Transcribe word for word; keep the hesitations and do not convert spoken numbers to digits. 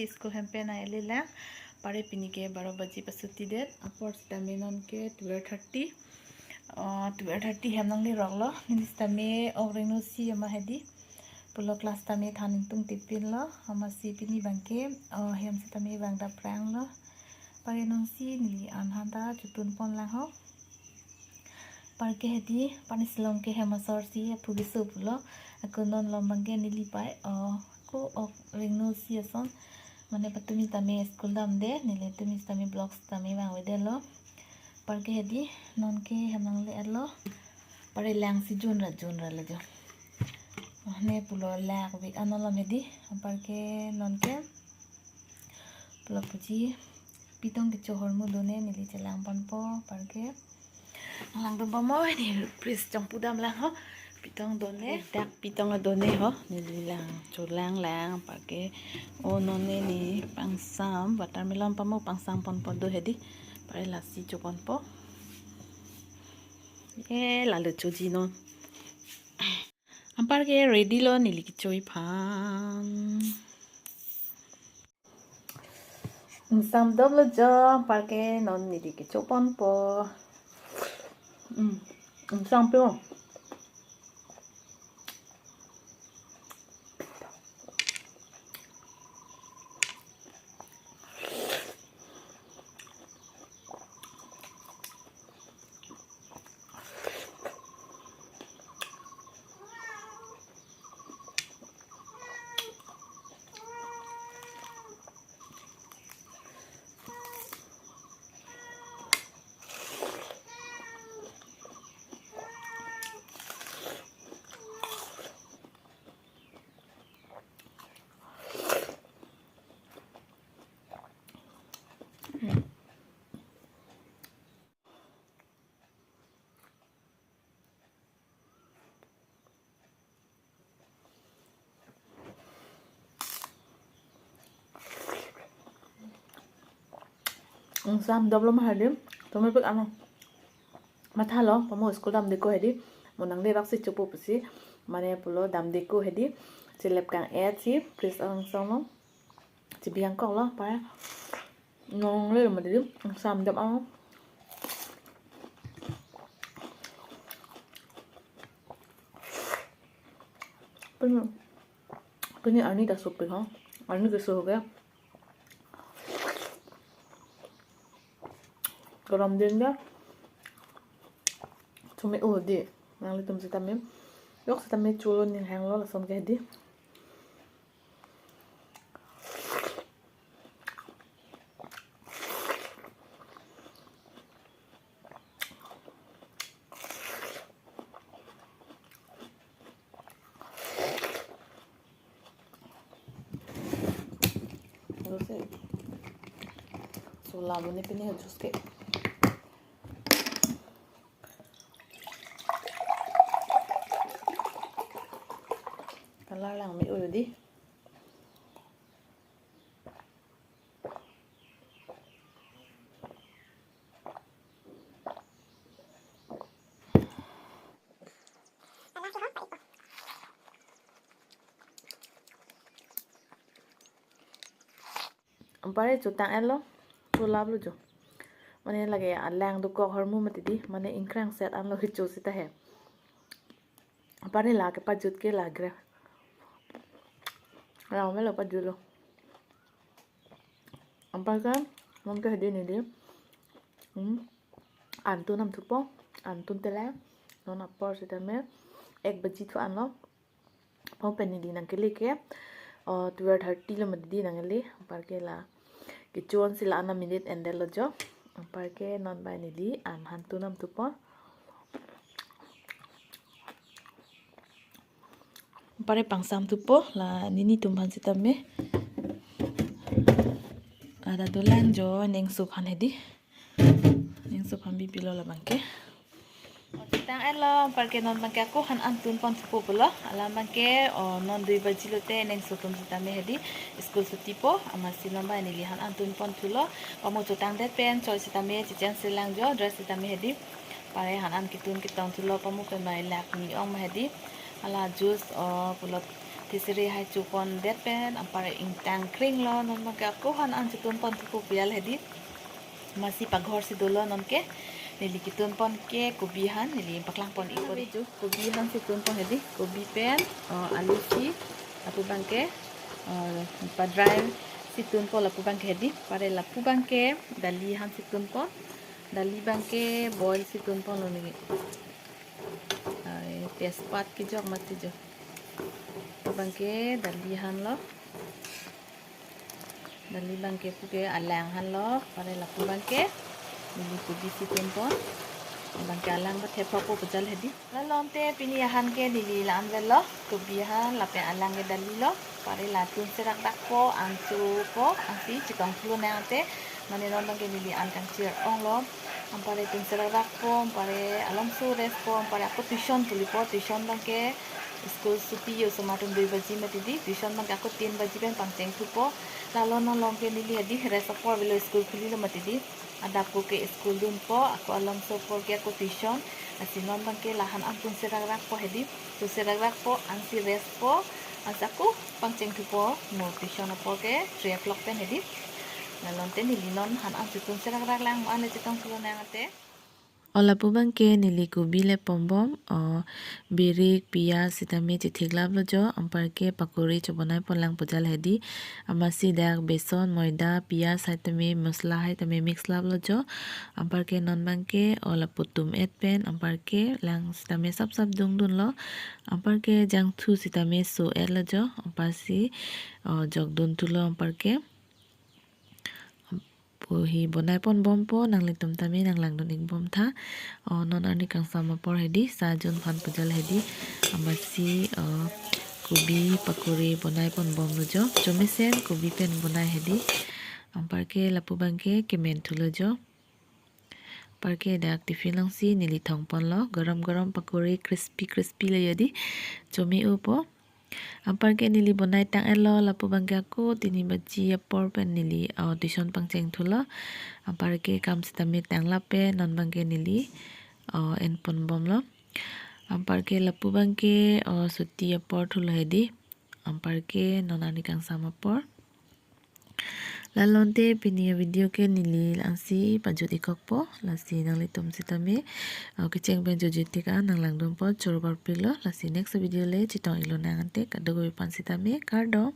School hem pen nang-ele lang. Pare pini ke baro baji pasuti det. Apor sitame non ke twelve thirty. Ah, twelve thirty hem nanglerok lo. Neli sitame ok rengno si ama hedi. Pulo class tame than ingtungtipin lo. Amatsi pini abangke, oh, hem sitame vangdapprang lo. Pare nonsi neli an han ta chotun pon lang ho. Parke hedi, pani silong ke hem asor si aphu keso pulo. Ako non lom abangke neli pai, oh, ko ok rengno si ason. Mane patumi tame school damde, neli tumi tame vlogs tame vangvedetlo. Parke hedi, non ke hem nangle-etlo. Pare lang si junra junra le jo. Oh, ne pulo lak vik ano lom hedi. Parke non ke pulo puji. Pitong kecho ahormu do-ne neli chelang ponpo, parke. Langdun pamo ne fridge chongpu dam lang ho. Pitong do-ne. Dak pitong do-ne ho. Neli lang cholang lang, parke. Oh, non ne ne pangsam, watermelon pamo pangsam ponpo do hedi. Pare lasi cho ponpo. Eh, lalu choji non. Anparke ready lo neli kechoi aphan. Ingsamdoplo jo, anparke non neli kecho ponpo. Hmm, ingsampo. Ingsamdoplo ma hedi, tumepik ano. Mathalo, pamo school damdeko hedi, mo nangle raksi chopo pusi, mane pulo damdeko hedi, chelep kang-et si, fridge angsong lo. Chebi angkok lo, pare. Nongle lo mati, ingsamdop ang. Pini, pini arni ta sopik ho. Arni keso ho ke. Gorom din ke. Chome-o hedi. Nanglitum sitame. Yok sitame cholo ning hanglo lason ke hedi. Juice. Sola mane pini juice ke. Color lang me-o hedi. Anpare chotang-etlo, cholaplo jo. Mane lake alang dokok ahormu mati di, mane ingkrang set anlo kecho seta he. Anpare lake pajut ke lagre. Lang melo pajutlo. Anparke, non ke hedi neli. Hmm. An tun nam thupo, an tun tele. Non apor sitame, ek baji thu anlo. Pon pen neli nangkele ke, oh, twelve thirty lo mati di nangkele. Anparke la. Kecho-an si la ana minute endetlo jo. Anparke non bai neli, an han tun nam thupo. Anpare pangsam thupo, la nelitum aphan sitame. Ada dolang jo, neng sup han hedi. Neng sup han bipilo labangke. Chotang-etlo, anparke non abangke ako han an tun pon thupo pulo. Alam abangke, oh, non dui baji lote neng sup atum sitame hedi. School suti po, amatsi non bai neli han an tun pon thulo. Pamo chotang det pen, choi sitame, checheng selang jo, dress sitame hedi. Pare han an ketun ketong thulo pamo pen bai lak ni-ong ma hedi. Hala juice, oh, pulo Tisiri hai chupon det pen, anpar ingtang kring lo, non abangke ako han an chitun pon thupo pu jal hedi. Masi paghor si dolo nonke, neli kitun pon ke kobi han, neli paklang pon ikpo dei. Kobi han si tun pon hedi, kobi pen, oh, alu si, lapu abangke, oh, pa dry si tun pon lapu abangke hedi, anpar lapu abangke, dali han si tun pon, dali abangke boil si tun pon lo neli. Ai, tejpat kejok mati jo. Abangke dali han lo. Dali abangke puke alang han lo. Anpar lapu abangke neli kobi si tun pon. Abangke alang ba thepok po pu jal hedi. Lalo ante pini ahan ke neli la-an vel lo. Kobi han lapen alang ke dali lo. Anpar la tun serak dak po, an chupo, ansi chitong thulo nang ante. Mane non abangke neli an kangchir ong lo. Anpar tun serak dak po, anpar alomso rest po, anpar ako tuition thulo po, tuition abangke school suti yo somatum dui baji mati dei, tuition abangke ako tin baji pen pangcheng thupo. Lalo non along ke neli hedi rest apor avelo, school khuli lo mati dei. Adap ko ke school dun po, ako alomso apor ke ako tuition. Lasi non abangke la han an tun serak dak po hedi, tun serak dak po, ansi rest po, ansi ako pangcheng thupo, mo tuition apor ke three o'clock pen hedi. Lalo ante neli non han an chitun serak dak lang, mo an le chitong thulo nang ante. O lapu abangke neli kobi le pon bom, o birik, piyaj sitame chethik lap lo jo, anpar ke pakori chobonai pon lang pu jal hedi. Amatsi dak beson, moida, piyaj hai tame, masala hai tame mix lap lo jo. Anpar ke non abangke, o lapu tum et pen, anpar ke lang sitame sap sap dung dun lo. Anpar ke jangthu sitame so et lo jo, anpar si, o jok dun thulo anpar ke. Puhi bonai pon bom po, nanglitum tame nang langdun ik bom tha. O non arni kangsam apor hedi, sa jun phan pu jal hedi. Amatsi, o kobi pakori bonai pon bom lo jo. Chomesen kobi pen bonai hedi. Anpar ke lapu abangke kemen thulo jo. Anpar ke dak tiffin along si neli thong pon lo. Garam garam pakori crispy crispy lo jo dei. Chome-o po. Anpar ke neli bonai tang et lo, lapu abangke ako tini baji apor pen neli, o, tuition pangcheng thulo. Anpar ke kam sitame tang lap pen non abangke neli, o, en pon bom lo. Anpar ke lapu abangke, o, suti apor thulo hedi. Anpar ke non arni kangsam apor. Lalo ante pini avideo ke neli la-an si pajut ik kok po, lasi nanglitum sitame, o, kecheng pen jutjut tik an nang langdun po, choro parpik lo, lasi next video le chitong ik lo nang ante, kadokave aphan sitame kardom.